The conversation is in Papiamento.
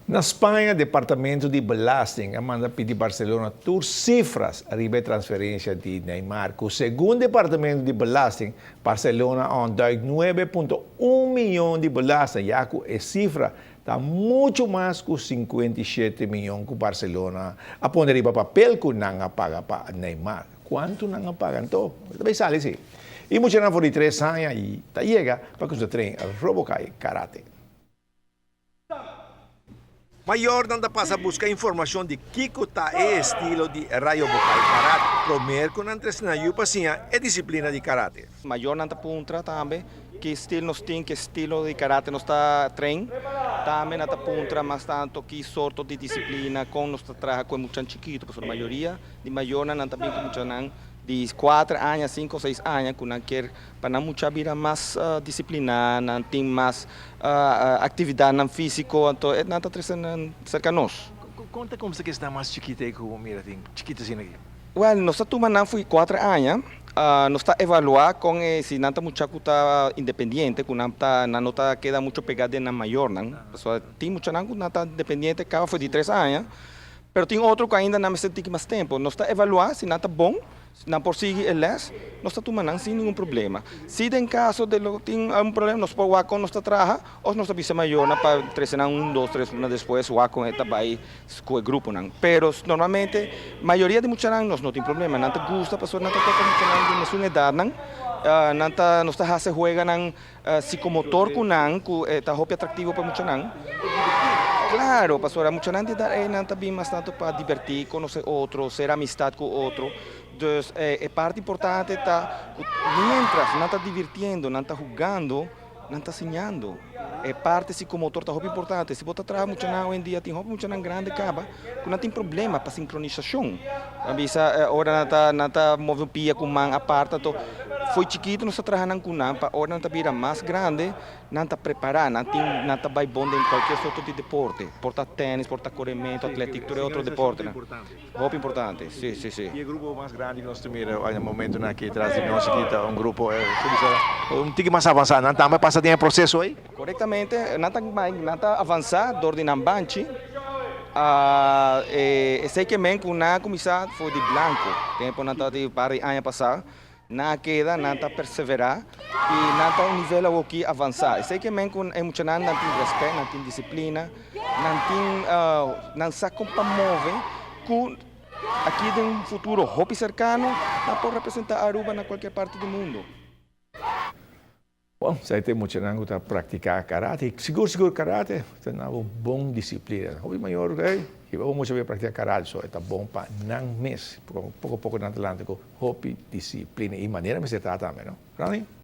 Na Spaña, Departamento di Belasting a manda pidi Barcelona tur cifra riba transferencia di Neymar. Cu segun Departamento di Belasting, Barcelona a ontduik 9.1 miyon di belasting, ya cu e cifra ta mucho mas cu 57 miyon cu Barcelona a pone riba papel cu nan a paga pa Neymar. Cuanto nan a paga? Anto, tambe sali si. Y muchanan for di 3 aña ta yega pa cu train Robokai Karate. Mayornan ta pasa busca informacion di kico ta e estilo di Ryobukai Karate. Prome cu nan trece nan yiu pa siña e disciplina di karate. Mayornan ta puntra tambe ki estilo nos tin, ki estilo di karate nos ta train. Tambe nan ta puntra mas tanto ki sorto di disciplina, con nos ta traha cu mucha chikito, pasobra mayoria di mayornan nan tambe cu muchanan di 4 aña, 5, 6 aña, cu nan kier pa nan mucha bira mas disciplina, nan tin mas actividad nan fisico, anto nan ta trece cerca nos. Conta con cu ta mas chikito cu mira tin chikito asina aki. Well, nos ta tuma nan for di 4 aña, nos ta evalua con si nan ta mucha cu ta independiente, cu nan no ta keda mucho pega na mayornan. So, tin muchanan cu nan ta independiente caba for di 3 aña, pero tin otro cu ainda nan mester tin mas tempo. Nos ta evalua si nan ta bon, nan por sigui e les, nos ta tuma nan sin ningun problema. Si den caso di lo tin un problema, nos por wak con nos ta traha, of nos ta bisa mayornan pa trece nan 1, 2, 3 luna despues, wak con e ta bay cu e gruponan. Pero normalmente, mayoria di muchanan nos no tin problema, nan ta gusta, pasobra nan ta toca muchanan di mesun edad nan, nan ta nos ta haci weganan psicomotor cu nan, cu ta hopi atractivo pa muchanan. Claro, pasobra muchanan di edad nan ta bin mas tanto pa diverti, conoce otro, haci amistad cu otro. Dus e parti importante ta mientras nan ta divirtiendo, nan ta hungando, nan ta siñando. E parti psicomotor ta hopi importante. Si bo ta traha muchanan hoy en dia, tin hopi muchanan grandi caba, cu nan tin problema pa sincronisacion. Avisa ora nan ta move pia cu man apart, to for di chikito nos ta traha nan cu nan, pa ora nan ta bira mas grandi, nan ta prepara, nan ta bay bon den cualkier sorto di deporte. Por ta tennis, por ta coremento, atletismo, tur otro deporte. Hopi importante, si. Y e grupo mas grandi cu nos ta mira na momento aki tras di nos aki ta un grupo un tiki mas avansa. Nan tambe pasa den e proceso ey? Corectamente, nan ta avansa door di nan banchi. Esey kiermen cu nan a cuminsa for di blanco. Tempo nan ta di par di aña pasa. Nan keda, nan ta persevera y nan ta un nivel aki avansa. Esey kiermen cu e muchanan nan tin respet, nan tin disciplina, nan tin nan sa con pa move cu aki den un futuro hopi cercano nan por representa Aruba na cualkier parti di mundo. Bon, esey tin muchanan cu ta practica karate. Sigur, sigur karate ta un bon disciplina. Hopi mayor, hey, y bo mucha bay practica karate, so ta bon pa nan mes. Poco poco nan adelante cu hopi disciplina y manera mester ta tambe, no? Rani?